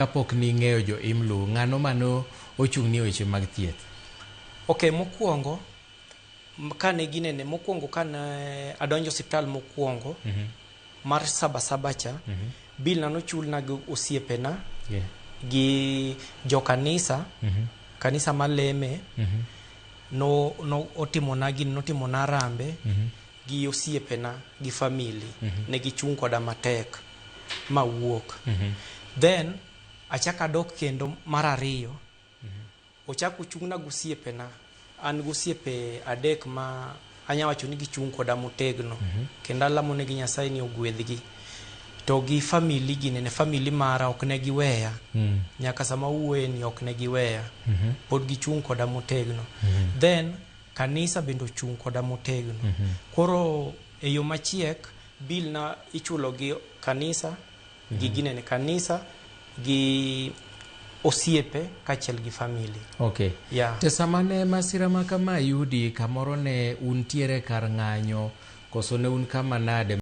Kapok ning'eyo jo IMLU, ng'ano mano ochung'ni e weche mag thieth? Ok, mokwongo kane ginene mokwongo kane adonjo osiptal mokwongo mar Sabasaba cha, bill na nochulna gi osiepena gi jokanisa, kanisa maleme no, no otimona gini, notimona harambee gi osiepena gi family ne gichung' koda matek mawuok. Then achak adok kendo mar ariyo, ochak ochung'na gi osiepena. An gi osiepe adek ma anya wacho ni gichung' koda motegno kendo alamo negi Nyasaye ni ogwedhgi. To gi family ginene, family mara ok ne giweya nyaka sama wuoye ni ok ne giweya, pod gichung' koda motegno. Then kanisa bende ochung' koda motegno. Koro e yo machiek, bill na ichulo gi kanisa gi ginene kanisa gi osiepe kaachiel gi family. Yeah. To sama ne masira ma kama yudi, kamoro ne untiere kar ng'anyo, koso ne un kama nade?